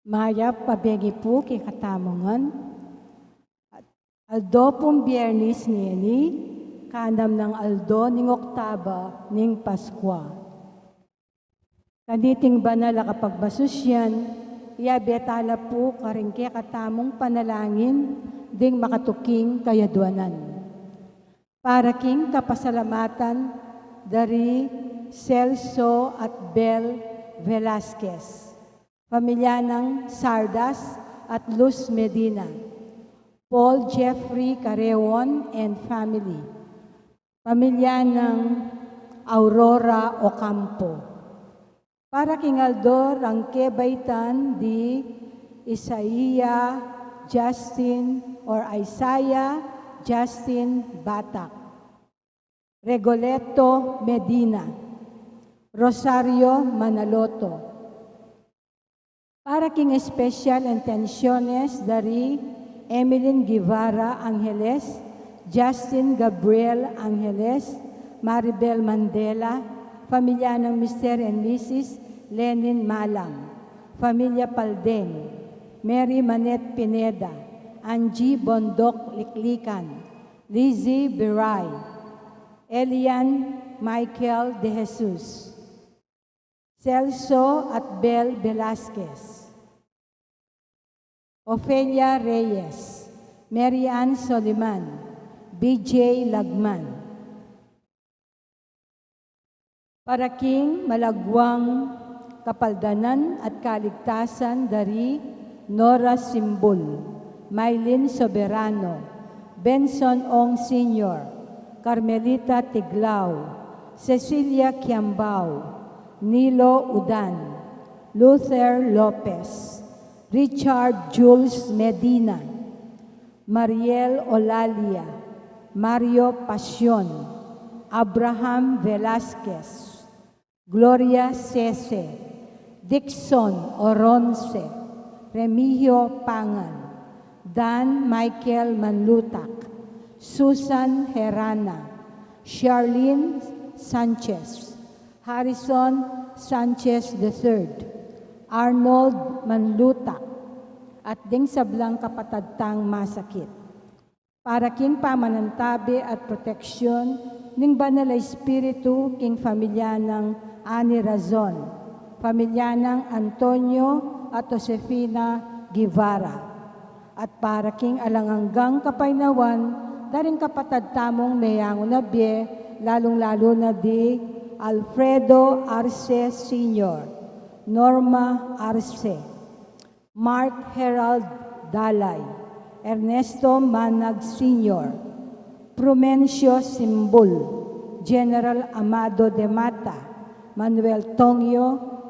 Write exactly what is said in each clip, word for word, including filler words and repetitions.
Mayap a bengi pu kekatamu ngan. Aldo pung Biernis ngeni, kanam nang aldo ning Oktaba ning Paskua. Kaniting banal a kapagmasusyan, iyabe tala pu karing kekatamung panalangin ding makatuking kayaduanan. Para king kapasalamatan da ri Celso at Bel Velasquez, pamilya nang Sardas at Luz Medina, Paul Jeffrey Carreon and family, pamilya nang Aurora Ocampo. Para king aldo rang kebaitan di Isaiah Justin or Isaiah Justin Batak, Regoleto Medina, Rosario Manaloto. Para king special intenciones da ri Emeline Guevara Angeles, Justin Gabriel Angeles, Maribel Mandela, pamilya nang Mister and Missus Lenin Malang, pamilya Paldeng, Mary Manette Pineda, Angie Bondoc Liklikan, Lizzie Biray, Elian Michael De Jesus, Celso at Bel Velasquez, Ofelia Reyes, Mary Ann Soliman, B J Lagman. Para king malagwang kapaldanan at kaligtasan da ri Nora Simbul, Mylene Soberano, Benson Ong Senior, Carmelita Tiglao, Cecilia Kiambao, Nilo Udan, Luther Lopez, Richard Jules Medina, Mariel Olalia, Mario Pasion, Abraham Velasquez, Gloria Sese, Dixon Oronce, Remigio Pangan, Dan Michael Manlutak, Susan Herana, Charlene Sanchez, Harrison Sanchez the third, Arnold Manlutak, at ding sablang kapatad tang masakit. Para king pamanantabe at proteksyon ning Banal a Espiritu king pamilya nang Ani Razon, pamilya nang Antonio at Josefina Guevara, at para king alang anggang kapaynawan da ring kapatad tamung meyangu na bie, lalung-lalu na di Alfredo Arce Senior, Norma Arce, Mark Herald Dalay, Ernesto Manag Senior, Prumencio Simbul, General Amado de Mata, Manuel Tongyo,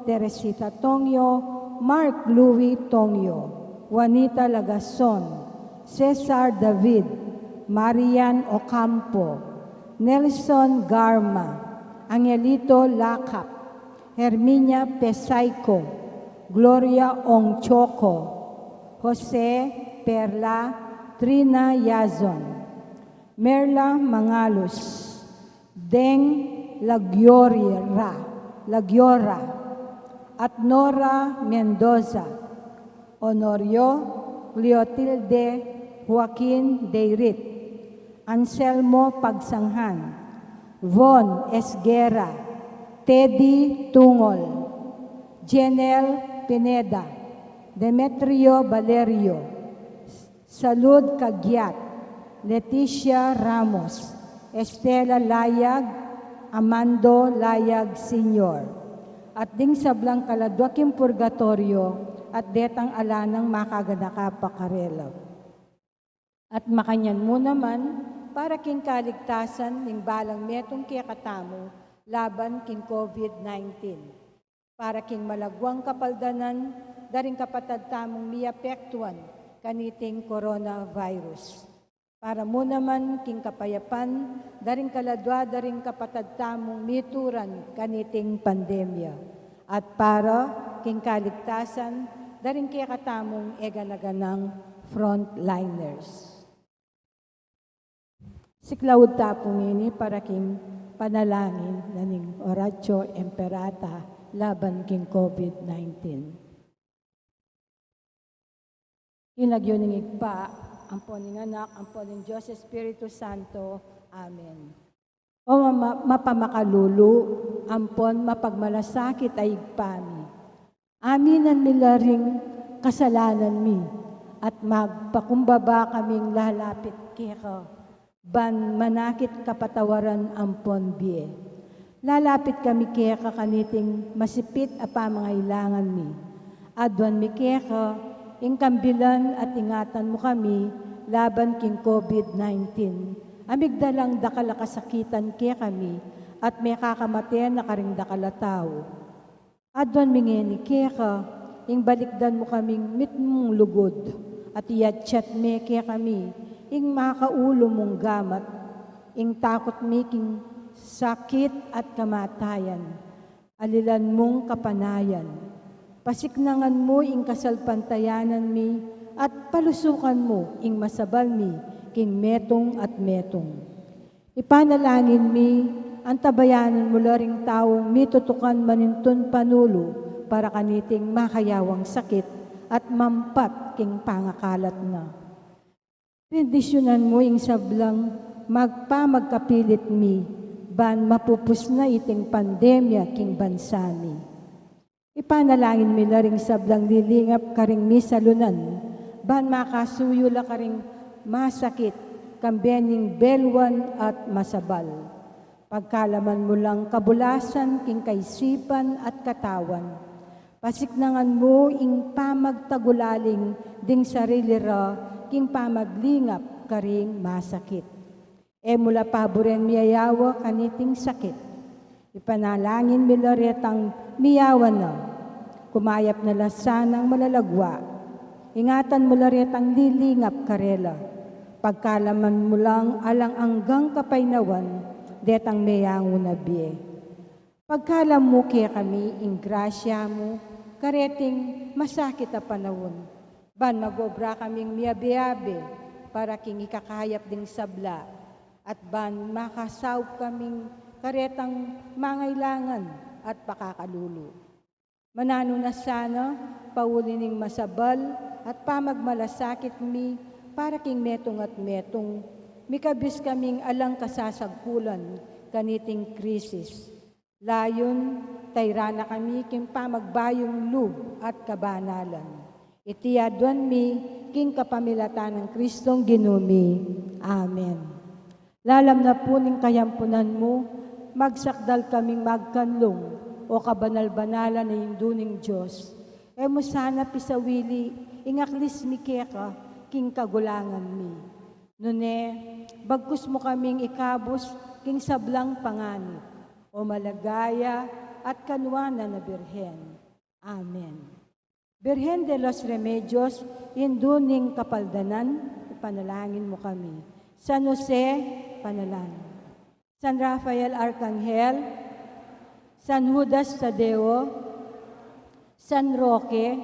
Teresita Tongyo, Mark Louis Tongyo, Juanita Lagason, Cesar David, Marian Ocampo, Nelson Garma, Angelito Lacap, Herminia Pesaico, Gloria Ong Choco, Jose Perla, Trina Yazon, Merla Mangalus, Deng Lagiora, Lagiora, at Nora Mendoza, Honorio, Cleotilde, Joaquin Deirit, Anselmo Pagsanghan, Von Esguerra, Teddy Tungol, Jenel Pineda, Demetrio Valerio, Salud Cagiat, Leticia Ramos, Estela Layag, Amando Layag Senior, at ding sablang kaladwa king purgatoryo, at detang ala nang makaganaka pa karela. At makanyan mu naman, para king kaligtasan ning balang metung kekatamu laban king COVID nineteen. Para king malagwang kapaldanan da ring kapatad tamung miapektuan kaniting coronavirus. Para mu naman king kapayapan da ring kaladwa da ring kapatad tamung mituran kaniting pandemya. At para king kaligtasan da ring kekatamung e gana-ganang frontliners. Siklaud ta pu ngeni para king panalangin na ning Oratio Imperata laban king COVID nineteen. King lagyu ning Ibpa, ampon ning Anak, ampon ning Dios Espiritu Santo. Amen. O ma-, mapamakalulu, ampon mapagmalasakit a Ibpa mi. Aminan mi la ring kasalanan mi, at magpakumbaba kaming lalapit keka, ban manakit kapatawaran ampon bie. Lalapit kami keka kaniting masipit a pamangailangan mi. Aduan mi keka ing kambilan at ingatan mu kami laban king COVID nineteen, a migdalang dakal a kasakitan kekami at mekakamate na karing dakal a tau. Aduan mi ngeni keka ing balikdan mu kaming mitmung lugud, at iatsat me kekami ing makaulu mung gamat, ing takut mi king sakit at kamatayan, alilan mung kapanayan. Pasiknangan mu ing kasalpantayanan mi, at palusukan mu ing masabal mi king metung at metung. Ipanalangin mi, antabayanan mu la ring taung mitutukan manintun panulu para kaniting makayawang sakit at mampat king pangakalat na. Bendisyunan mu ing sablang magpamagkapilit mi, ban mapupus na iting pandemya king bansa mi. Ipanalangin mi la ring sablang lilingap karing misalunan, ban makasuyu la karing masakit, kambe ning belwan at masabal. Pagkalaman mu lang kabulasan king kaisipan at katawan. Pasiknangan mu ing pamagtagulaling ding sarili ra king pamaglingap karing masakit. E mu la paburen miyayawa kaniting sakit. Ipanalangin mi la retang miyawa na. Kumayap na la sanang malagwa. Ingatan mu la retang lilingap karela. Pagkalaman mu lang alang anggang kapaynawan detang meyangu na bie. Pagkalam mu kekami ing grasya mu kareting masakit a panaun, ban mag-obra kaming miyabe-abe para king ikakayap ding sabla, at ban makasaup kaming karetang mangailangan at pakakalulu. Mananu na sana, pauli ning masabal at pamagmalasakit mi para king metung at metung, mikabus kaming alang kasasagkulan kaniting krisis. Layun, tayra na kami king pamagbayung lub at kabanalan. Iti aduan mi king kapamilatan nang Kristong Ginu mi. Amen. Lalam na pu ning kayampunan mu, magsakdal kaming magkanlung, o kabanal-banalan a Indu ning Dios. E mu sana pisawili ing aklis mi keka king kagulangan mi. Nune, bagkus mu kaming ikabus king sablang panganib, o malagaya at kanuanan a Birhen. Amen. Birhen de los Remedios, Indu ning Kapaldanan, ipanalangin mu kami. San Jose, panalangin. San Rafael Arkanghel, San Judas Tadeo, San Roque,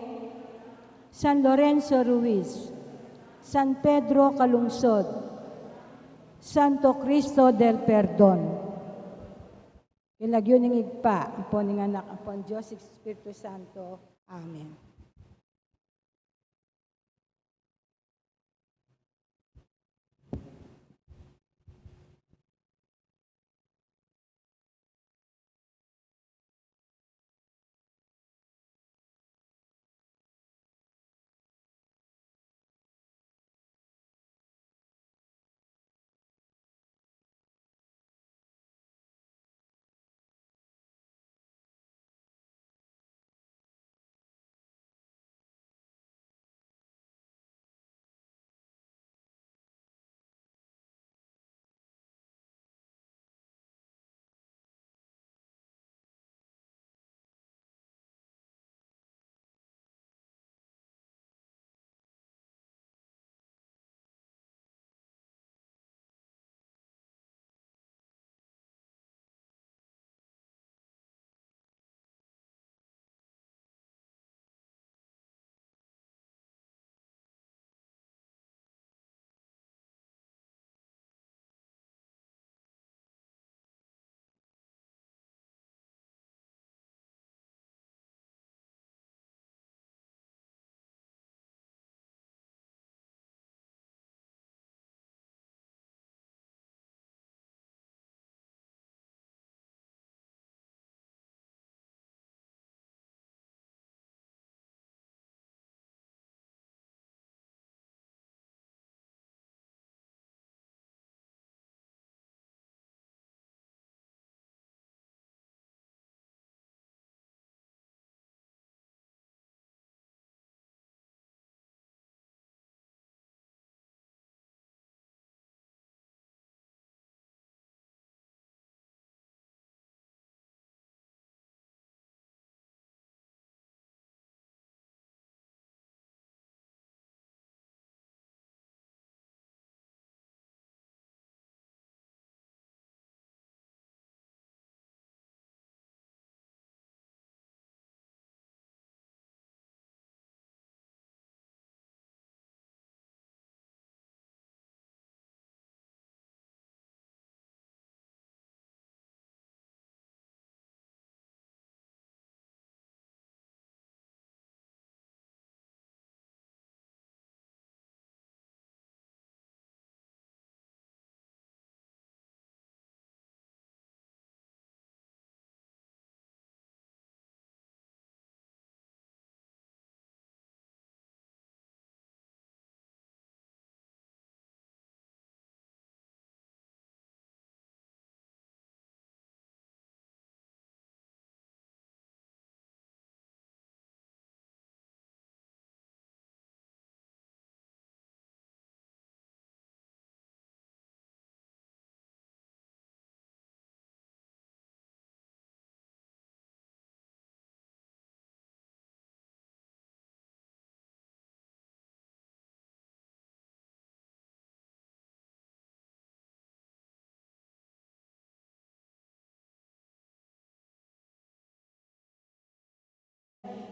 San Lorenzo Ruiz, San Pedro Calungsod, Santo Cristo del Perdon. King lagyu ning Ibpa, ampon ning Anak, ampon Dios Espiritu Santo. Amen.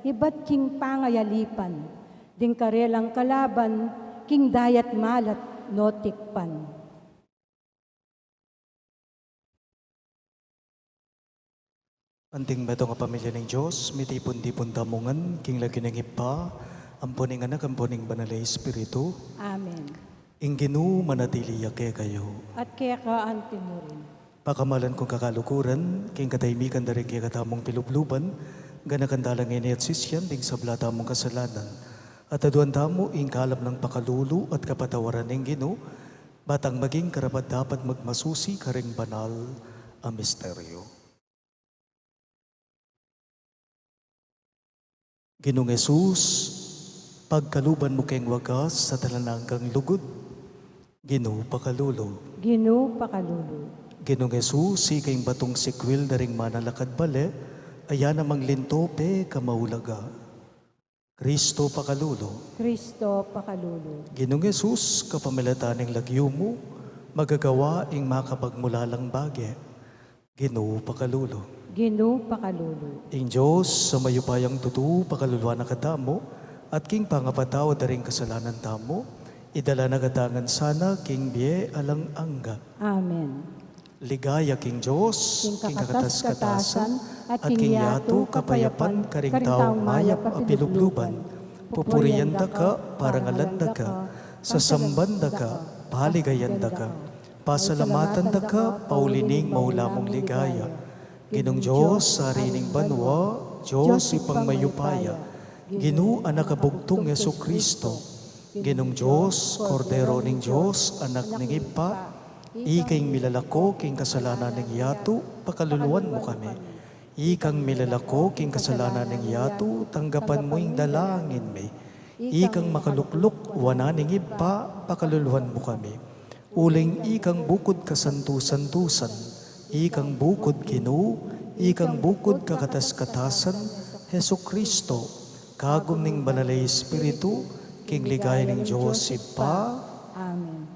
ibat king pangayalipan, ding karelang kalaban, king dayat malat no tikpan. Anting metung a pamilya ning Dios, mitipun-tipun tamu ngan king lagyu ning Ibpa, ampo ning Anak, ampo ning Banal a Espiritu. Amen. Ing Ginu manatili ya kekayu. At keka antimurin. Pakamalan kung kakaluguran, king katahimikan da ring kekatamung pilubluban, ganakan tala ngeni at sisian ding sabla tamung kasalanan. At aduan tamu ing kalap nang pakalulu at kapatawaran ning Ginu, batang maging karapat-dapat magmasusi karing banal a misteryo. Ginung Jesus, pagkaluban mu keng wagas at alang anggang lugud, Ginu pakalulu. Ginu pakalulu. Ginung Jesus, ika ing batung sikwil da ring manalakad bale, a ya namang linto pekamaulaga. Kristo pakalulu. Kristo pakalulu. Ginung Jesus, kapamilatan ning lagyu mu, magagawa ing makapagmulalang bage. Ginu pakalulu. Ginu pakalulu. Ing Dios a mayupayang tutu pakaluluan na katamu, at king pangapatawad da ring kasalanan tamu, idala na kata ngan sana king bie alang angga. Amen. Ligaya king Dios, king kakatas-katasan, at king yatu kapayapan karing taung mayap a pilubluban. Pupurian da ka, parangalan da ka, sasamban da ka, paligayan da ka, pasalamatan da ka, pauli ning maula mung ligaya. Ginung Dios, Ari ning banua, Dios Ibpang mayupaya, Ginu, Anak a bugtung Jesucristo, Ginung Dios, Kordero ning Dios, Anak ning Ibpa, ika ing milalako king kasalanan ning yatu, pakaluluan mu kami. Ikang milalako king kasalanan ning yatu, tanggapan mu ing dalangin mi. Ikang makalukluk wanan ning Ibpa, pakaluluan mu kami. Uling ikang bukud kasantu-santusan, ikang bukud Ginu, ikang bukud kakatas-katasan, Jesucristo, kagum ning Banal a Espiritu, king ligaya ning Dios Ibpa. Amen.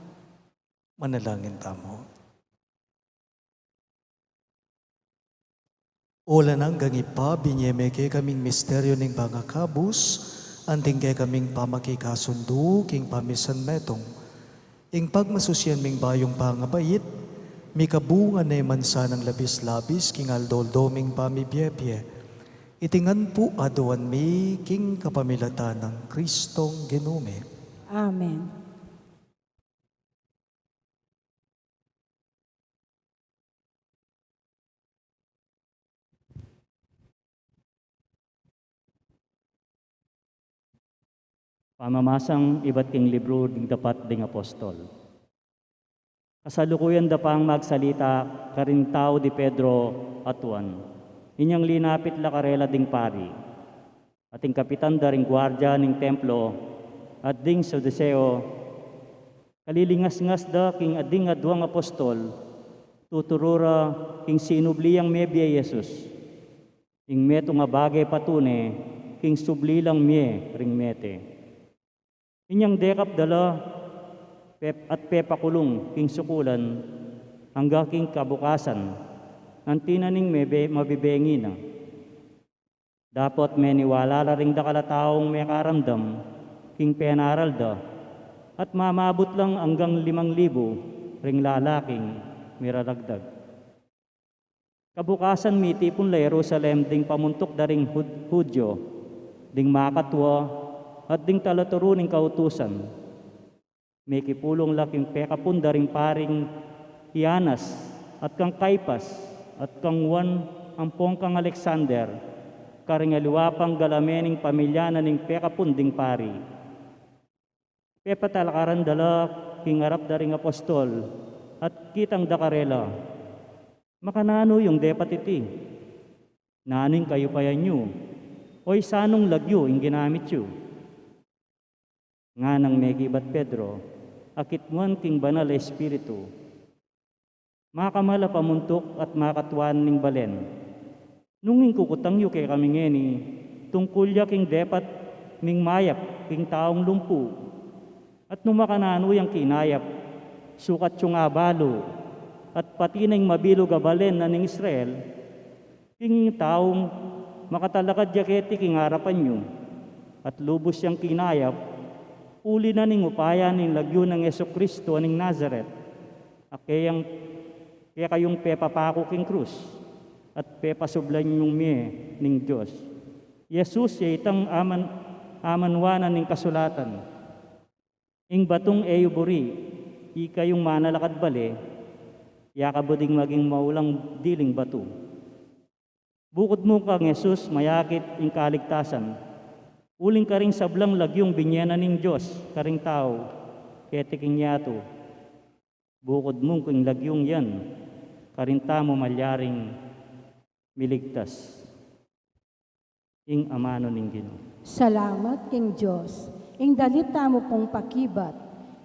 Manalangin tamu. O alang anggang Ibpa, binie me kekaming misteryo ning pangakabus, anting kekaming pamakikasundu king pamisan metung. Ing pagmasusian ming bayung pangabait, mikabunga ne man sanang labis-labis king aldo-aldo ming pamibie-bie. Iti ngan pu aduan mi king kapamilatan nang Kristong Ginu mi. Amen. Pamamasang ibat king libru ding Dapat ding Apostol. Kasalukuyan da pang magsalita karing tau di Pedro at Juan. Inyang linapit la karela ding pari. At ing kapitan da ring guardia ning templo at ding Saduseo, kalilingasngas da king ding aduang apostol, tuturu ra king sinubli yang mebie i Jesus. Ing metung a bage patune king subli lang mie ring mete. Inyang dekap da la pep-, at pepakulung king sukulan angga king kabukasan, anti na ning mebe-, mabibengi na. Dapot meniwala la ring dakal a taung mekaramdam king penaral da, at mamabut lang anggang limang libu ring lalaking miraragdag. Kabukasan mitipun la Jerusalem ding pamuntuk da ring Hud-, Hudyo, ding makatua, at ding talaturu ning kautusan. Mekipulung la king pekapun da ring paring i Anas, at kang Kaipas, at kang Juan ampong kang Alexander, karing aliwa pang galame ning pamilya na ning pekapun ding pari. Pepatalakaran da la king arap da ring apostol, at kitang da karela, "Makananu yung depat iti? Nanu ing kayupayan yu? O isanung lagyu ing ginamit yu?" Nganang mekibat Pedro, akit muan king Banal a Espiritu, "Makamala pamuntuk at makatuan ning balen. Nung ing kukutang yu kekami ngeni, tungkul ya king depat ming mayap king taung lumpu. At nung makananu yang kinayap, sukat yung abalu, at pati na ing mabilug a balen na ning Israel, king taung makatalakad ya keti king arapan yu, at lubus yang kinayap, uli na ning upaya ning lagyu nang Jesucristo a ning Nazaret, a keyang, kekayung pepapaku king krus, at pepasublan yung mie ning Dios. Jesus ya itang aman, amanwanan ning kasulatan. Ing batung e yu buri, ikayung manalakad bale, yakabu ding maging maulang diling batu. Bukud mu kang Jesus mayakit ing kaligtasan, uling karing sablang lagyung binye na ning Dios karing tau keti king yatu. Bukud mu king lagyung yan, karin tamu malyaring miligtas. Ing amanu ning Ginu. Salamat king Dios. Ing dalit tamu pung pakibat,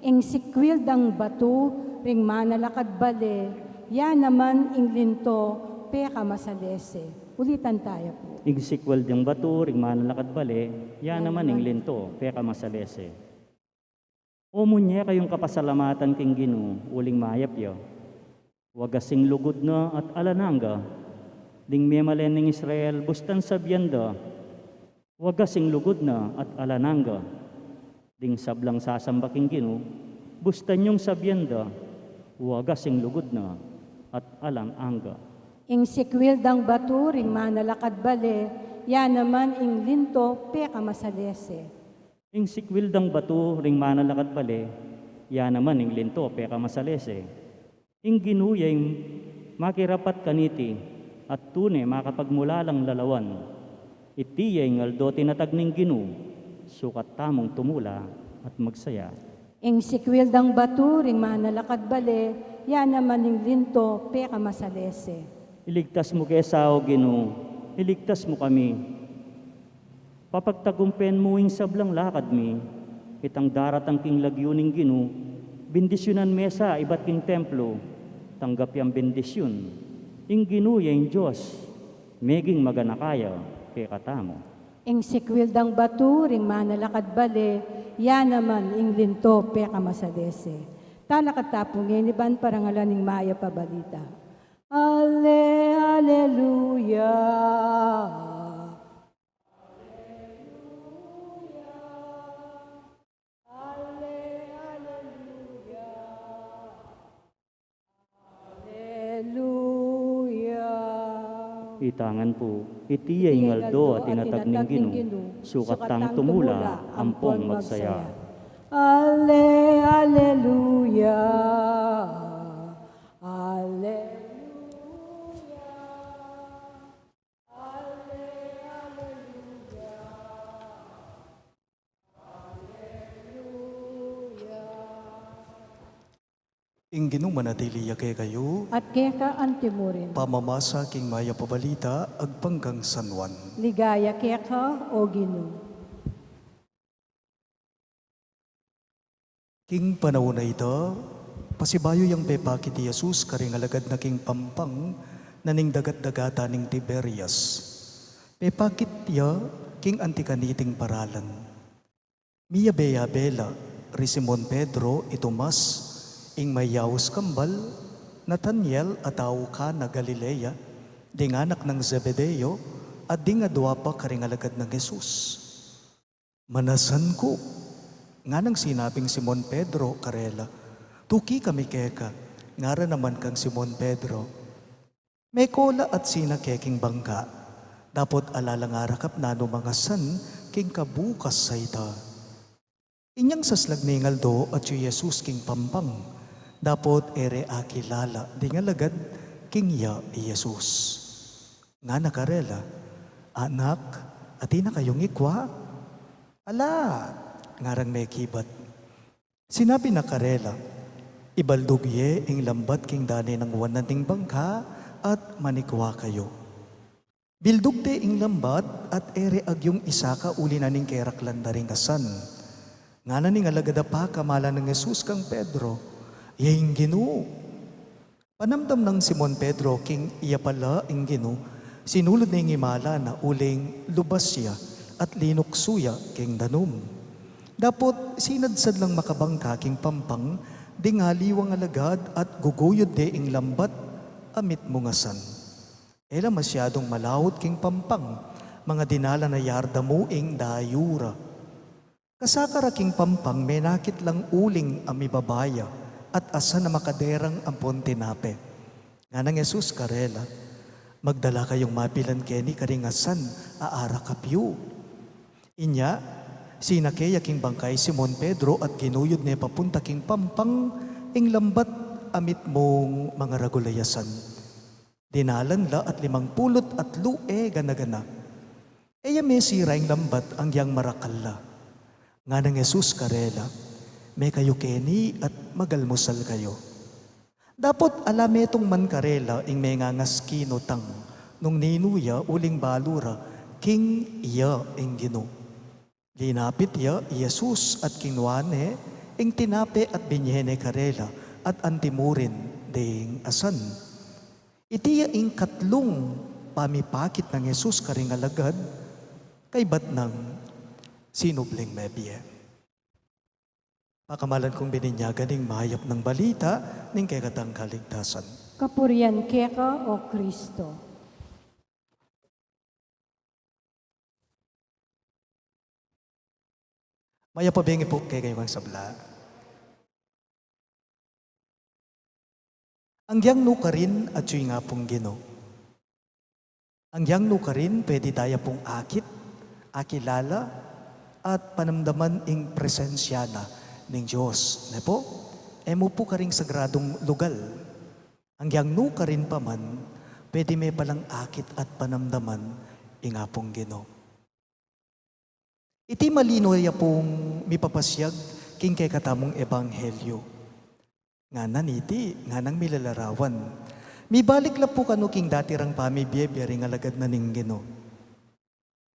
ing sikwil dang batu ring manalakad bale, ya naman ing linto pekamasalese. Ulitan taya pu. Ing sikwil dang batu ring manalakad bale, ya naman ing linto pekamasalese. O munye kayung kapasalamatan king Ginu, uling mayap ya. Wagas ing lugud na at alang angga. Ding memalen ning Israel, bustan sabian da, wagas ing lugud na at alang angga. Ding sablang sasamba king Ginu, bustan yung sabian da, wagas ing lugud na at alang angga. Ing sikwil dang batu ring manalakad bale, ya naman ing linto pekamasalese. Ing sikwil dang batu ring manalakad bale, ya naman ing linto pekamasalese. Ing Ginu ya ing makirapat kaniti, at tune makapagmulalang lalawan. Iti ya ing aldo tinatag ning Ginu, sukat tamung tumula at magsaya. Ing sikwil dang batu ring manalakad bale, ya naman ing linto pekamasalese. Iligtas mu ke sa, O Ginu, iligtas mu kami. Papagtagumpen mu ing sablang lakad mi, itang daratang king lagyu ning Ginu, bendisyunan me sa ibat king templo, tanggap yang bendisyun. Ing Ginu ya ing Dios, meging maganaka ya kekatamu. Ing sikwil dang batu ring manalakad bale, ya naman ing linto pekamasalese. Talakad ta pu ngeni ban parangalan ing mayap a balita. Ale, aleluya. Ale, aleluya. Aleluya. Ita ngan pu, iti ya ing aldo a tinatag ning Ginu, sukat tang tumula ampong magsaya. Ale, aleluya. Aleluya. Ing Ginu manatili ya kekayu. At keka antimurin. Pamamasa king mayap a balita agpang kang San Juan. Ligaya keka, O Ginu. King panaun a ita, pasibayu yang pepakit i Jesus karing alagad na king pampang na ning dagat-dagatan ning Tiberias. Pepakit ya king anti kaniting paralan. Miyabe-yabe la ri Simon Pedro, i Tomas, ing mayaus kambal, Nataniel a tau Cana Galilea, ding anak nang Zebedeo, at ding adua pa karing alagad nang Jesus. Manasan ku, nganang sinabing Simon Pedro karela. Tuki kami keka, ngara naman kang Simon Pedro. Meko la at sina ke king bangka, dapot ala lang arakap nanu mangasan king kabukas a ita. Inyang saslag ning aldo atyu i Jesus king pampang, dapot e re akilala ding alagad king iya i Jesus. Ngana karela, Anak, atin na kayung ikwa? Ala, ngarang mekibat. Sinabi na karela, Ibaldug ye ing lambat king dane nang wanan ning bangka at manikwa kayu. Bildug de ing lambat at e re agyung isaka uli na ning keraklan da ring asan. Ngana ning alagad a pakamalan nang Jesus kang Pedro, Ya ing Ginu. Panamdam nang Simon Pedro king iya pala ing Ginu, sinulud ne ing imala na uling lubas ya at linuksu ya king danum. Dapot sinadsad lang makabangka king pampang ding aliwang alagad at guguyud de ing lambat a mitmung asan. E la masyadung malaut king pampang, manga dinalan a yarda mu ing dayu ra. Kasakara king pampang menakit lang uling a mibaba ya, at asan a makaderang ampon tinape. Nganang Jesus karela, "Magdala kayung mapilan keni karing asan a arakap yu." Inya, sinake ya king bangka i Simon Pedro at ginuyud ne papunta king pampang ing lambat a mitmung mangaragul a asan. Dinalan la at limang pulu't atlu e gana-gana. E ya mesira ing lambat anggiyang marakal la. Nganang Jesus karela, "Mekayu keni at magalmusal kayu." Dapot ala metung man karela ing mengangas kinutang nung ninu ya uling balu ra king iya ing Ginu. Linapit ya i Jesus at kinua ne ing tinape at binye ne karela at antimurin ding asan. Iti ya ing katlung pamipakit nang Jesus karing alagad kaybat nang sinubling mebie. Pakamalan kung bininyagan ing mayap nang balita ning kekatang kaligtasan. Kapurian keka, O Kristo. Mayap a bengi pu kekayu ngang sabla. Anggiyang nukarin atyu ing Apung Ginu. Anggiyang nukarin pwede taya pung akit, akilala, at panamdaman ing presensya na ning Dios, ne pu? E mu pu karing sagradung lugal. Anggiyang nukarin pa man, pwede me palang akit at panamdaman ing Apung Ginu. Iti malino ya pung mipapasyag king kekatamung ebanghelyo. Ngana niti, nganang milalarawan, mibalik la pu kanu king dati rang pamibie-bie ring alagad na ning Ginu.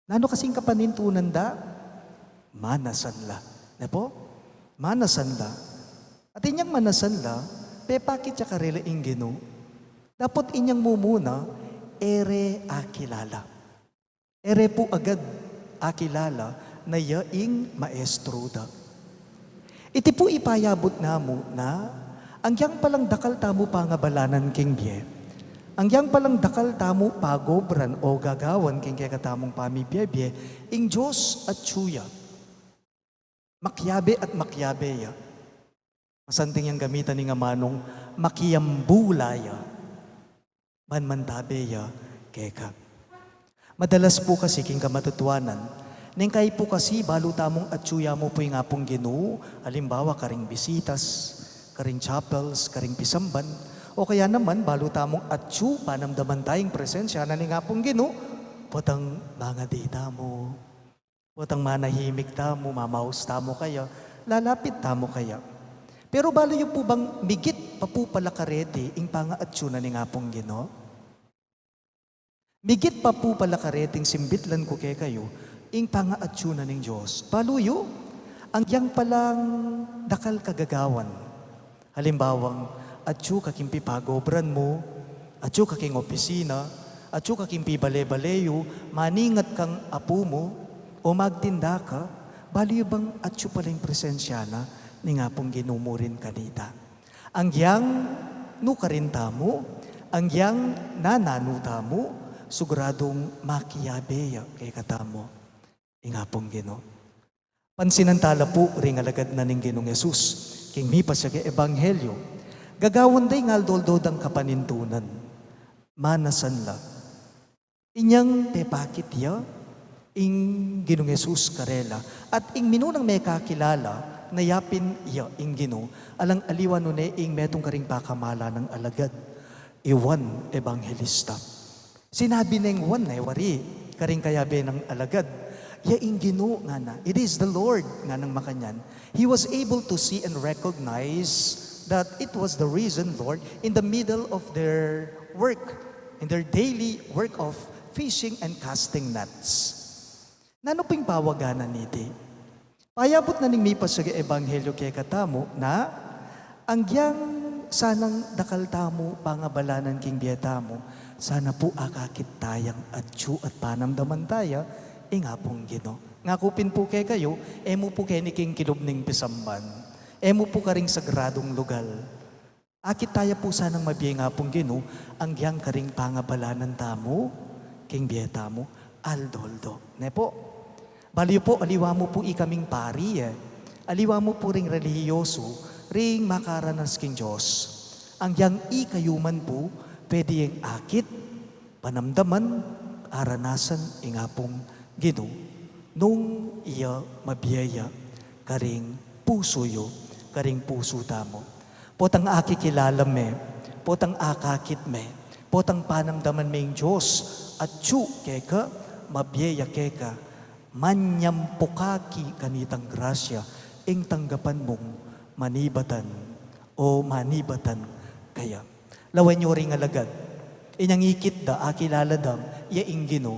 Nanu kasing kapanintunan da? Manasan la. Ne pu? Manasan la. At inyang manasan la, pepakit ya karela ing Ginu. Dapot inyang mumuna, e re akilala. E re pu agad akilala na ya ing maestro da. Iti pu ipayabut namu na, anggiyang palang dakal tamu pangabalanan king bie, anggiyang palang dakal tamu pagobran o gagawan king kekatamung pamibie-bie, ing Dios atyu ya. Makiabe at makiabe ya. Masanting yang gamitan ning amanung makiambula ya. Ban mantabe ya keka. Madalas pu kasi king kamatutuanan, neng kayi pu kasi balu tamung atyu ya mu pu ing Apung Ginu, alimbawa karing bisitas, karing chapels, karing pisamban, o kaya naman balu tamung atyu panamdaman taya ing presensya na ning Apung Ginu, potang mangadi tamu. Potang manahimik tamu, mamaus tamu kaya, lalapit tamu kaya. Pero balu yu pu bang migit pa pu pala kareti ing pangaatyu na ning Apung Ginu? Migit pa pu pala kareti ing simbitlan ku kekayu, ing pangaatyu na ning Dios. Balu yu, anggiyang palang dakal kagagawan. Halimbawang, atyu ka king pipagobran mu, atyu ka king opisina, atyu ka king pibale-bale yu, maningat kang apu mu, o magtinda ka, balu yu bang atyu pala ing presensya na ning Apung Ginu mu rin kanita. Anggiyang nukarin tamu, anggiyang nananu tamu, siguradung makiabe ya kekatamu ing Apung Ginu. Pansinan tala pu ring alagad na ning Ginung Jesus king mipasyag a ebanghelyo. Gagawan da ing aldo-aldo dang kapanintunan. Manasan la. Inyang pepakit ya ing Ginung Jesus karela. At ing minunang mekakilala na yapin ya ing Ginu, alang aliwa nune ing metung karing pakamalan nang alagad, i Juan Ebanghelista. Sinabi neng Juan, e wari, karing kayabe nang alagad, "Ya ing Ginu," ngana. "It is the Lord," nganang makanyan. He was able to see and recognize that it was the risen Lord in the middle of their work, in their daily work of fishing and casting nets. Nanu pung pawaganan niti? Payabut na ning mipasyag a ebanghelyo kekatamu na, anggiyang sanang dakal tamu pangabalanan king bie tamu, sana pu akakit tayang atyu at panamdaman taya ing Apung Ginu. Ngaku pin pu kekayu, e mu pu keni king kilub ning pisamban, e mu pu karing sagradung lugal. Akit taya pu sanang mabie ing Apung Ginu, anggiyang karing pangabalanan tamu king bie tamu, aldo-aldo. Ne pu? Balu yu pu, aliwa mu pu ikaming pari, e. Aliwa mu pu ring relihiyosu, ring makaranas king Dios. Anggiyang ikayu man pu, pwede yang akit, panamdaman, aranasan ing Apung Ginu, nung iya mabie ya karing pusu yu, karing pusu tamu. Potang akikilala me, potang akakit me, potang panamdaman me ing Dios, atyu keka, mabie ya keka, manyampukan ki kanitang grasya, ing tanggapan mung manibatan o manibatan kaya. Lawen yu ring alagad, inyang ikit da, akilala dang iya ing Ginu,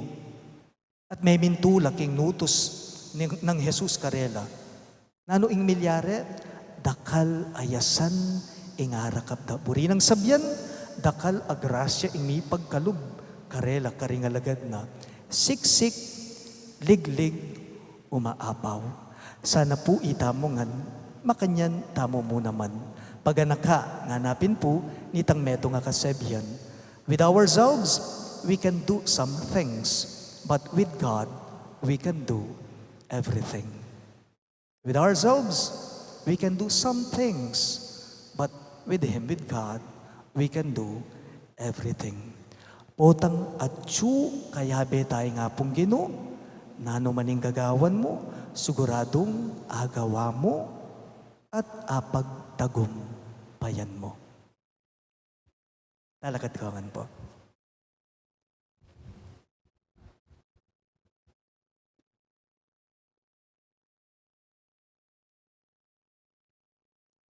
at memintula king nutus ning, nang Jesus karela. Nanu ing milyari? Dakal a yasan ing arakap da. Buri nang sabian, dakal a grasya ing mipagkalub karela karing alagad na. Siksik, liglig, umaapaw. Sana pu itamu ngan, makanyan tamu mu naman. Paganaka, ngana pin pu, nitang metung a kasebian. With ourselves, we can do some things, but with God, we can do everything. With ourselves, we can do some things, but with Him, with God, we can do everything. Potang atyu kayabe ta ing Apung Ginu, nanu man ing gagawan mu, siguradung agawa mu at apagtagumpayan mu. Lalakad kayu ngan pu.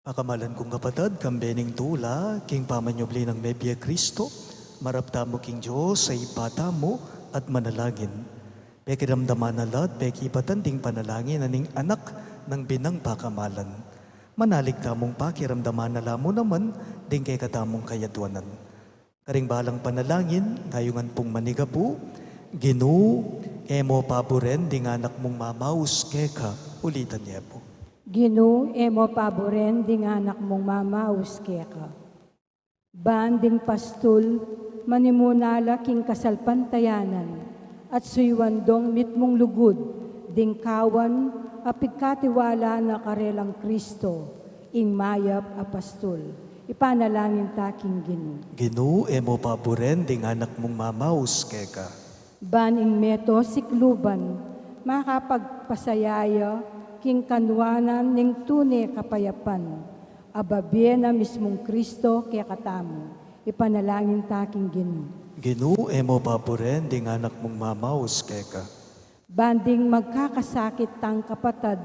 Pakamalan kung kapatad, kambe ning tula king pamanyubli nang mebie Kristo, marap tamu king Dios a Ibpa tamu at manalangin. Pekiramdaman na la at pekibatan ding panalangin na ning Anak nang binang pakamalan. Manalig tamung pakiramdaman na la mu naman ding kekatamung kayadwanan. Karing balang panalangin, ngayungan pung manigapu. Ginu, e mo paburen ding anak mung mamaus keka. Ulitan ye pu. Ginu, e mo paburen ding anak mung mamaus keka. Ban ding pastul, manimuna la king kasalpantayanan, at suyuan dong mitmung lugud, ding kawan, a pigkatiwala na karelang Kristo, ing mayap a pastul. Ipanalangin ta king Ginu. Ginu, e mo paburen ding anak mung mamaus keka. Ban ing meto sikluban, makapagpasaya ya king kanwanan ning tune kapayapan, a babie na mismung Kristo kekatamu. Ipanalangin ta king Ginu. Ginu, e mo paburen ding anak mung mamaus keka. Ban ding magkakasakit tang kapatad,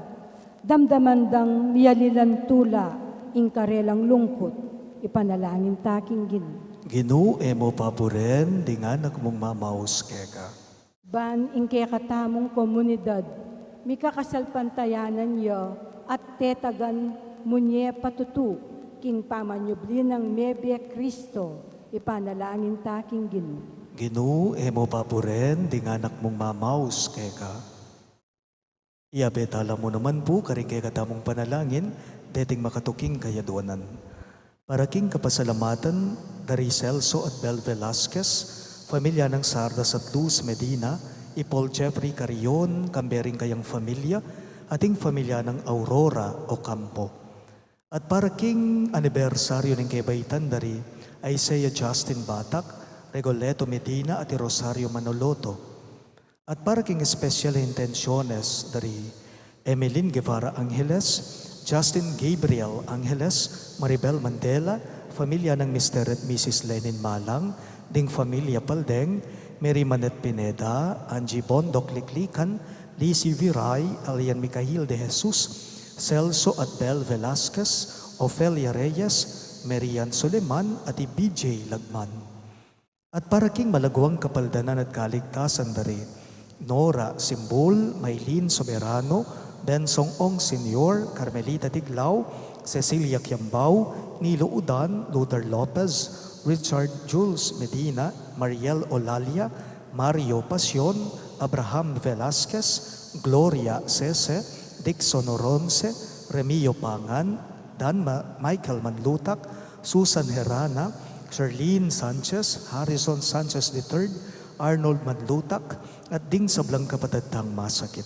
damdaman dang miyalilan tula ing karelang lungkut, ipanalangin ta king Ginu. Ginu, e mo paburen ding anak mung mamaus keka. Ban ing kekatamung komunidad, mikakasalpantayanan ya at tetagan mu ne patutu king pamanyubli nang mebie Kristo, ipanalangin ta king Ginu. Ginu, e mo paburen ding anak mung mamaus keka. Iyabe tala mu naman pu karing kekatamung panalangin deting makatuking kayadwanan. Para king kapasalamatan da ri Celso at Bel Velasquez, familia nang Sardas at Luz Medina, i Paul Jeffrey Carrion, kambe ring kayang familia, at ing familia nang Aurora Ocampo. At para king anibersaryo ning kebaitan da ri Isaiah Justin Batak, Rigoletto Medina at i Rosario Manoloto. At para king espesyal a intensyones da ri Emeline Guevara Angeles, Justin Gabriel Angeles, Maribel Mandela, familia nang Mister at Missus Lenin Malang, ding familia Paldeng, Mary Manette Pineda, Angie Bondoc Liklikan, Lizzie Viray, Elian Micael de Jesus, Celso at Bel Velasquez, Ofelia Reyes, Marian Suleman, at i B J Lagman. At para king malaguang kapaldanan at kaligtasan da ri Nora Simbul, Maylene Soberano, Bensong Ong Senior, Carmelita Tiglao, Cecilia Kiambao, Nilo Udan, Luther Lopez, Richard Jules Medina, Mariel Olalia, Mario Pasion, Abraham Velasquez, Gloria Sese, Dixon Oronce, Remio Pangan, Dan Ma-, Michael Manlutak, Susan Herana, Sherlyn Sanchez, Harrison Sanchez the third, Arnold Manlutak, at ding sablang kapatad tang masakit.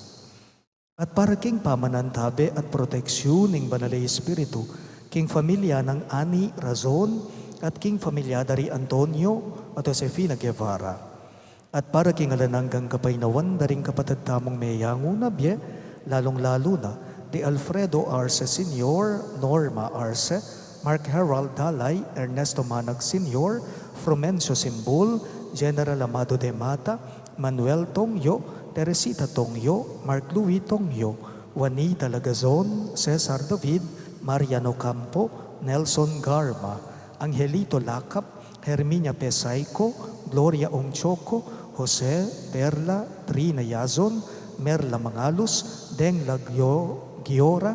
At para king pamanantabe at proteksyon ning Banal a Espiritu, king familia nang Ani Razon, at king familia da ri Antonio at Josefina Guevara. At para king alang anggang kapaynawan da ring kapatad tamung meyangu na bie, lalung-lalu na di Alfredo Arce Senior, Norma Arce, Mark Herald Dalay, Ernesto Manag Senior, Frumencio Simbul, General Amado de Mata, Manuel Tongyo, Teresita Tongyo, Mark Louis Tongyo, Juanita Lagazon, Cesar David, Mariano Campo, Nelson Garma, Angelito Lakap, Herminia Pesaico, Gloria Ongchoco, Jose, Perla, Trina Yazon, Merla Mangalus, Deng Lagyo-, Giora,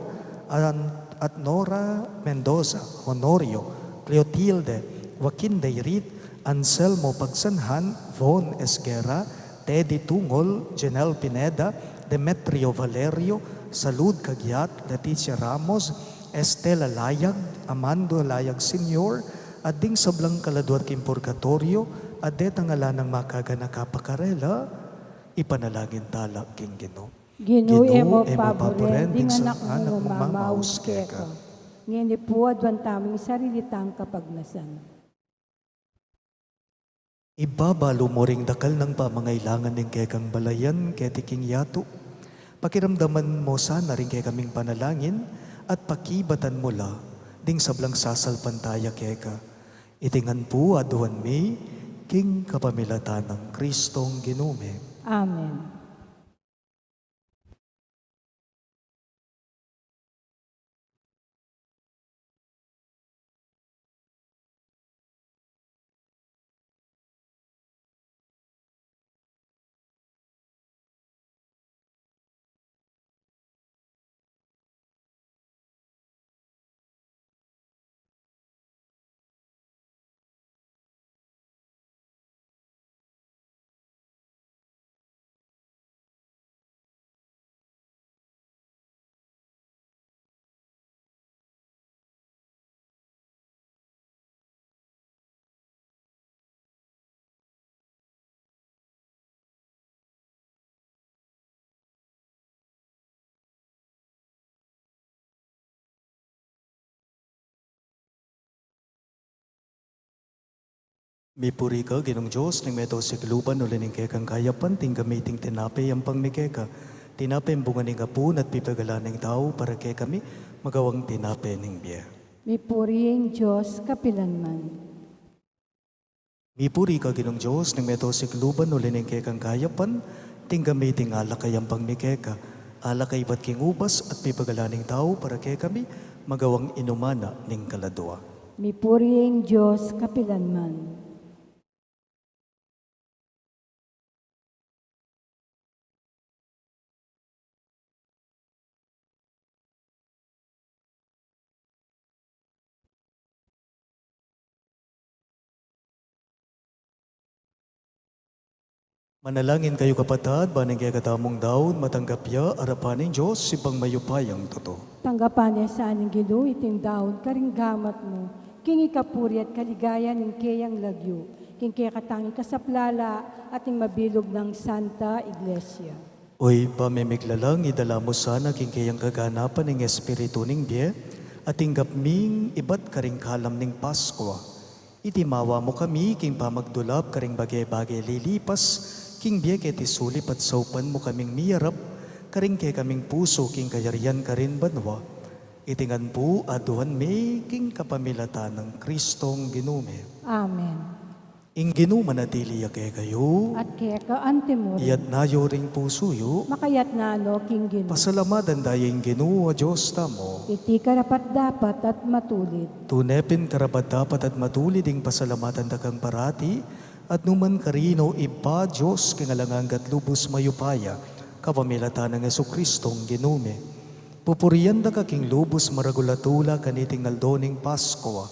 An-, at Nora Mendoza, Honorio, Cleotilde, Joaquin Dayrit, Anselmo Pagsanhan, Von Esguerra, Teddy Tungol, Janelle Pineda, Demetrio Valerio, Salud Cagiat, Leticia Ramos, Estela Layag, Amando Layag Senior, at ding sablang kaladua king purgatoryo, at detang ala nang makaganaka pa karela, ipanalangin tala king Ginu. Ginu, Ginu, e mu e mu paburen, paburen ding anak mung mamaus keka. Ngeni pu aduan tamu ing sarili tang kapagnasan. Ibabalu mu ring dakal nang pamangailangan ning kekang balayan keti king yatu. Pakiramdaman mu sana ring kekaming panalangin at pakibatan mu la ding sablang sasalpantaya keka. Iti ngan pu aduan mi king kapamilatan nang Kristong Ginu mi. Amen. Mipuri ka, Ginung Dios ning meto sikluban, uli ning kekang kayapan tinggap mi iting tinape yampang mi keka. Tinapeng bunga ning apu na at pipagalan ning tau para kekami, magawang tinape ning bie. Mipuri ing Dios kapilanman. Mipuri ka, Ginung Dios ning meto sikluban, uli ning kekang kayapan tinggap mi iting alak a yampang mi keka. Alak a ibat king ubas at pipagalan ning tau para kekami, magawang inuman na ning kaladua. Mipuri ing Dios kapilanman. Manalangin kayu, kapatad, ban ing kekatamung daun matanggap ya arapan ning Dios, Ibpang mayupayang tutu. Tanggapan na sa ning Ginu iting daun karing gamat mu, king ikapuri at kaligayan ning keyang lagyu, king kekatang ikasaplala at ning mabilug nang Santa Iglesia. O Ibpa ming miglalang, idala mu sana king keyang kaganapan ing Espiritu ning bie, at tinggap ming ibat karing kalam ning Paskua. Iti mawa mu kami king pamagdulap karing bage-bage lilipas king bie keti sulip, at saupan mu kaming miyarap karing kekaming pusu king kayarian karin banua. Iti ngan pu aduan mi king kapamilatan nang Kristong Ginu mi. Amen. Ing Ginu manatili ya kekayu. At keka antimurin. Iyatas yu ring pusu yu. Makayatas no king Ginu. Pasalamatan da ya ing Ginu a Dios tamu. Iti karapat-dapat at matulid. Tune pin karapat-dapat at matulid ing pasalamatan da kang parati, at nukarin man, Ibpa, Dios king alang angga at lubus mayupaya, kapamilatan nang Jesukristong Ginu mi. Pupurian da ka king lubus maragul a tula kaniting aldo ning Paskua.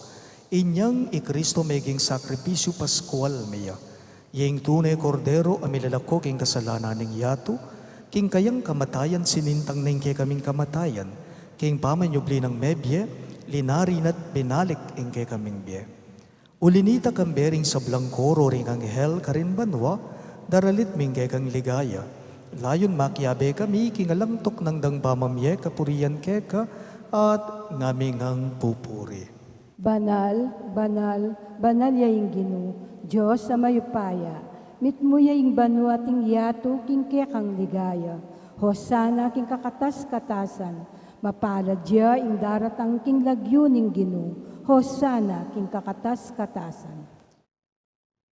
Inyang i Kristo meging sakripisyu Paskual mi ya. Iya ing tune Kordero a milalako king kasalanan ning yatu, king kayang kamatayan sinintang na ing kekaming kamatayan, king pamanyubli nang mebie, linarin at binalik ing kekaming bie. Uli nita, kambe ring sablang koro ring anghel karin banua, Daralit ming kekang ligaya, layun makiabe kami king alang tuknang dang pamamie kapurian keka at ngaming pupuri. Banal, banal, banal ya ing Ginu, Dios a mayupaya. Mitmu ya ing banua at ing yatu king kekang ligaya. Hosana king kakatas-katasan. Mapalad ya ing daratang king lagyu ning Ginu. Hosana king kakatas-katasan.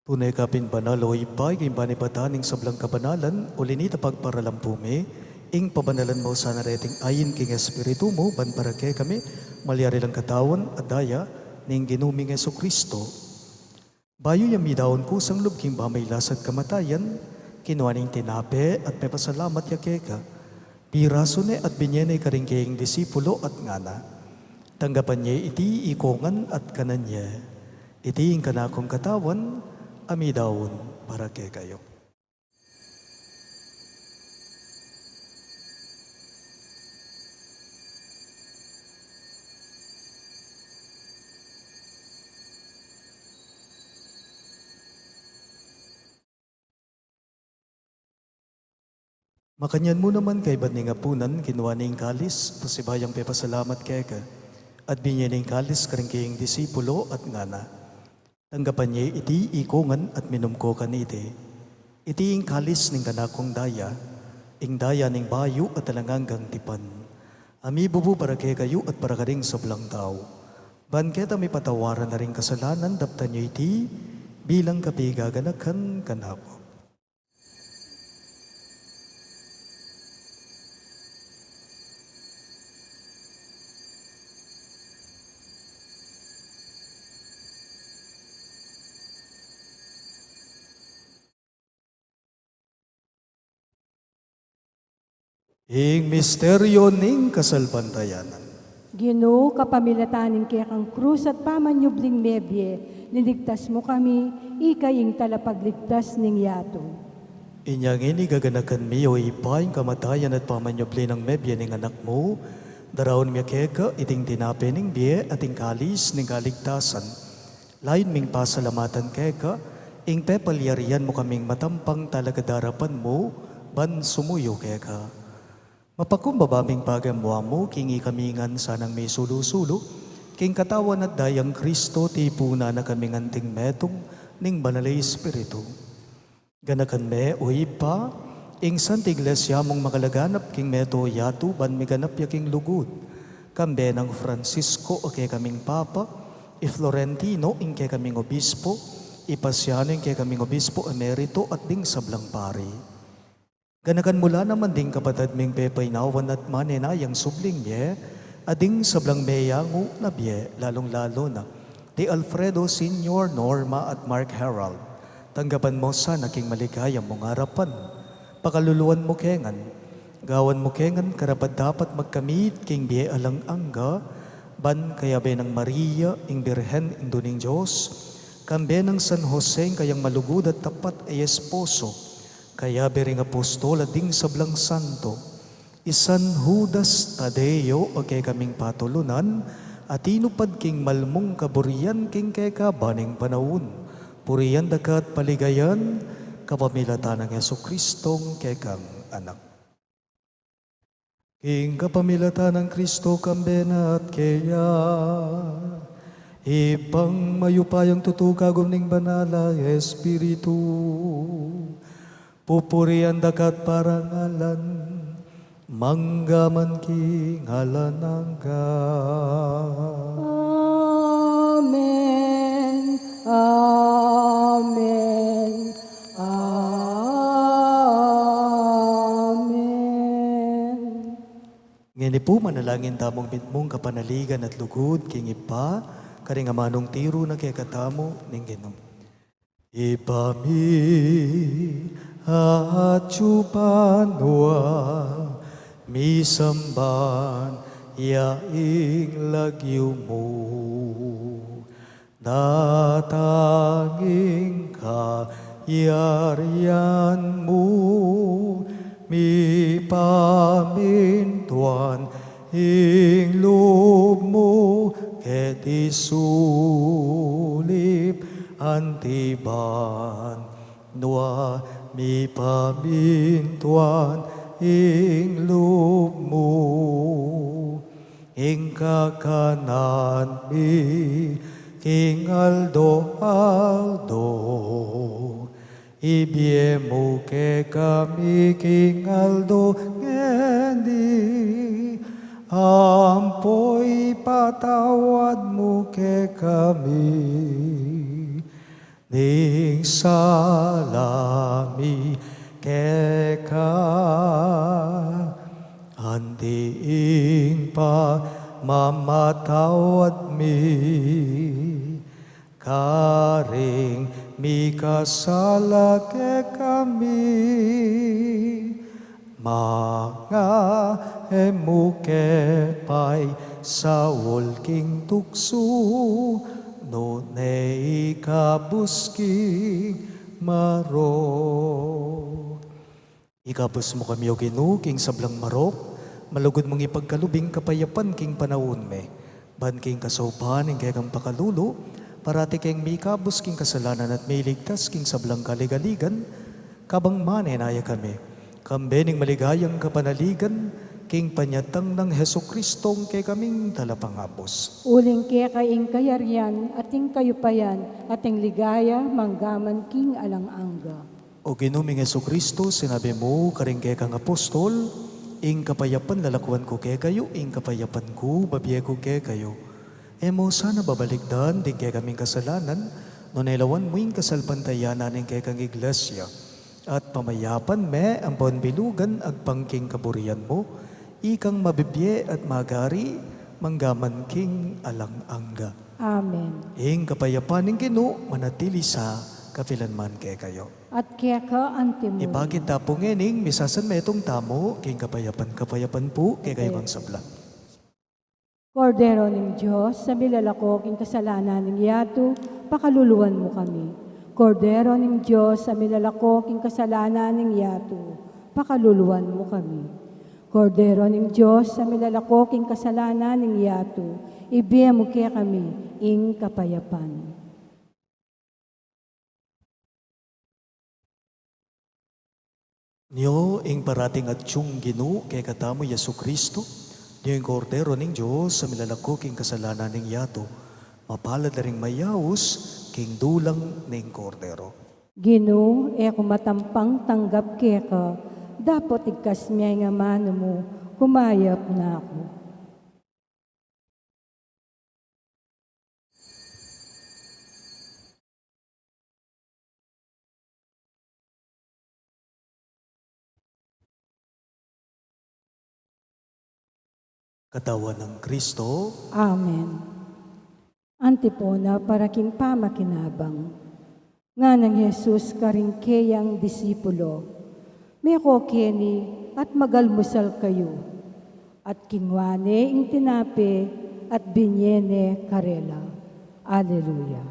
Tune ka pin banal, o Ibpa, king panibatan ning sablang kabanalan, uli na nita pagparalan pu mi ing pabanalan mu sana reting ain king Espiritu mu, ban para kekami malyari lang katawan at daya ning Ginu ming Jesucristo. Bayu ya midaun kusang lub king pamagkasakit at kamatayan, kinua ne ing tinape at pepasalamat ya keka. Pirasu ne at binie ne karing kayang disipulo at ngana: Tanggapan ye iti ikongan at kanan ye. Iti ing kanakung katawan a midaun para kekayu. Makanyan mu naman kaybat ning apunan, kinua ne ing kalis, pasibayu yang pepasalamat keka, at binie ne ing kalis karing kayang disipulo at ngana: Tanggapan ye iti ikongan at minum ko kaniti. Iti ing kalis ning kanakung daya, ing daya ning bayu at alang anggang tipan, a mibubu para kekayu at para karing sablang tau, ban keta mipatawaran na ring kasalanan. Daptan yu iti bilang kapigaganakan kanaku. Ing misteryu ning kasalpantayanan. Ginu, kapamilatan ning kekang krus at pamanyubling mebie, liligtas mu kami, ika ing talapagligtas ning yatu. Inya ngeni gaganakan mi, o Ibpa, ing kamatayan at pamanyubli nang mebie ning Anak mu, daraun mi keka iting tinape ning bie at ing kalis ning kaligtasan. Layun ming pasalamatan keka ing pepalyarian mu kaming matampang talakad king arapan mu ban sumuyu keka. Mapakumbaba ming pagamuan mu king ikami ngan sanang misulu-sulu king katawan at dayang Kristo, tipunan na kaming anting metung ning Banal a Espiritu. Ganakan me, o Ibpa, ing Santa Iglesia mung makalaganap king meto yatu ban miganap ya king lugud, kambe nang Francisco a kekaming Papa, i Florentino ing kekaming Obispo, i Pasiano ing kekaming Obispo Emerito at ding sablang pari. Ganakan mu la naman ding kapatad ming pepainawan at manenayang subling mie, at ding sablang meyangu na bie, lalung-lalu na di Alfredo Senior, Norma at Mark Harold. Tanggapan mu sana king maligaya mung arapan. Pakaluluan mu ke ngan. Gawan mu ke ngan karapat-dapat magkamit king bie alang angga, ban kayabe nang Maria, ing Birhen Indu ning Dios, kambe nang San Jose, ing kayang malugud at tapat a esposo, kayabe ring apostol at ding sablang santo, i San Judas Tadeo a kekaming patulunan, a tinupad king mal mung kaburian king keka ban ning panaun. Purian da ka at paligayan, kapamilatan nang Jesucristong kekang Anak. King kapamilatan nang Kristo, kambe na at keya, Ibpang mayupayang tutu, kagum ning Banal a Espiritu, pupurian da ka at parangalan, mangga man king alang angga. Amen. Amen. Amen. Ngeni pu, manalangin tamung mitmung kapanaligan at lugud king Ibpa, karing amanung tiru na kekatamu ning Ginu. Ibpa mi, atsu ka banua, misamban ya ing lagyu mu. Datang ing kayarian mu, mipamintuan ing lub mu keti sulip anti banua, Mipamintuan ing lub mu, ing kakanan mi king aldo-aldo, ibie mu kekami king aldo ngeni, ampo ipatawad mu kekami ning sala mi keka, anti ing pamamatawad mi karing mikasala kekami. Manga e mu ke paisaul king tuksu, nune ikabus king marok. Ikabus mu kami, O Ginu, king sablang marok, malugud mung ipagkalub ing kapayapan king panaun mi. Ban king kasaupan ning kekang pakalulu, parati keng mikabus king kasalanan at miligtas king sablang kaligaligan, kabang manenaya kami kambe ning maligayang kapanaligan king panyatang nang Jesucristong kekaming Talapangabus. Uling keka ing kayarian at ing kayupayan at ing ligaya manggaman king alang angga. O Ginu ming Jesucristo, sinabi mu karing kekang apostol, ing kapayapan lalakuan ku kekayu, ing kapayapan ku babie ku kekayu. E mu sana babalikdan ding kekaming kasalanan, nune lawan mu ing kasalpantayanan ning kekang Iglesia. At pamayapan me ampon bilugan agpang king kaburian mu, ikang mabibie at magari manggaman king alang angga. Amen. Ing kapayapan ning Ginu manatili sa kapilan man kekayu. At keka anti mu. Ipakit ta pu ngening misasanmetung tamu king kapayapan, kapayapan pu kekayu ngan sabla. Kordero ning Dios, a milalako king kasalanan ning yatu, pakaluluan mu kami. Kordero ning Dios, a milalako king kasalanan ning yatu, pakaluluan mu kami. Kordero ning Dios, a milalako king kasalanan ning yatu, ibie mu kekami ing kapayapan. Nyo ing parating atyung Ginu kekatamu, Jesucristo, nyo ing Kordero ning Dios a milalako king kasalanan ning yatu. Mapalad la ring mayaus king dulang ning Kordero. Ginu, e ku matampang tanggap keka, dapot igkas me ing amanu mu, kumayap na ku. Katawan nang Kristo. Amen. Antipona para king pamakinabang. Ngana nang Jesus karing keyang disipulo, "Meko keni at magalmusal kayu." At kinua ne ing tinape at binie ne karela. Aleluya.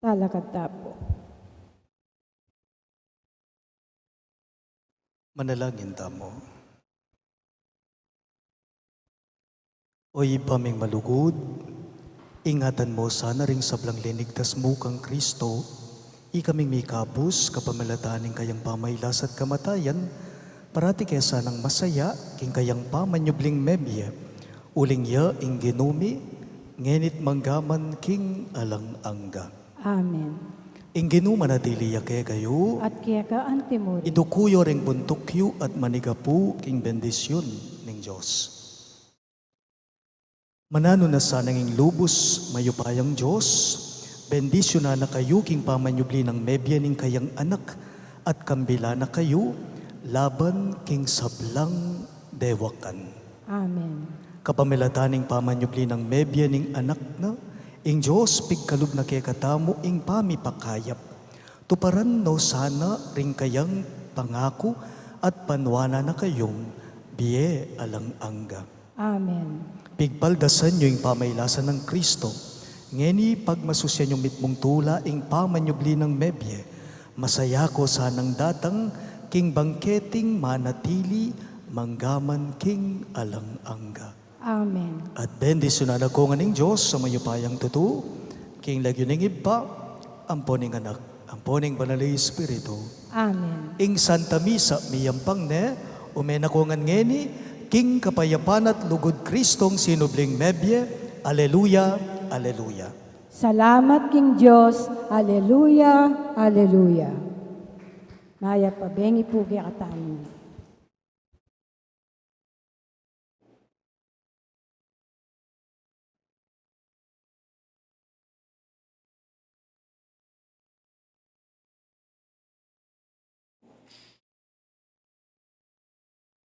Talakad ta pu. Manalangin tamu. O Ibpa ming malugud, ingatan mu sana ring sablang linigtas mu kang Kristo, ikaming mikabus kapamilatan ning kayang pamailas at kamatayan, parati ke sanang masaya king kayang pamanyubling mebie, uling ya ing Ginu mi, ngeni't manggaman king alang angga. Amen. Ing Ginu manatili ya kekayu. At keka antimurin. Iduku yu ring buntuk yu at manigapu king bendisyun ning Dios. Mananu na sanang ing lubus mayupayang Dios, bendisyunan na kayu king pamanyubli nang mebie ning kayang Anak, at kambilan na kayu laban king sablang dewakan. Amen. Kapamilatan ning pamanyubli nang mebie ning Anak na, ing Dios pigkalub na kekatamu ing pamipakayap. Tuparan no sana ring kayang pangaku at panuanan na kayung bie alang angga. Amen. Pigpaldasan yu ing pamailasan nang Kristo. Ngeni pagmasusian yung mitmung tula ing pamanyubli nang mebie, masaya ko sanang datang king bangketing manatili manggaman king alang angga. Amen. At bendisyunan na ko ngan ning Dios a mayupayang tutu, king lagyu ning Ibpa, ampo ning Anak, ampo ning Banal a Espiritu. Amen. Ing Santa Misa miyampang ne, ume na ko ngan ngeni, king kapayapan at lugud Kristong sinubling mebie. Aleluya, aleluya. Salamat king Dios. Aleluya, aleluya. Mayap a bengi pu kekatamu.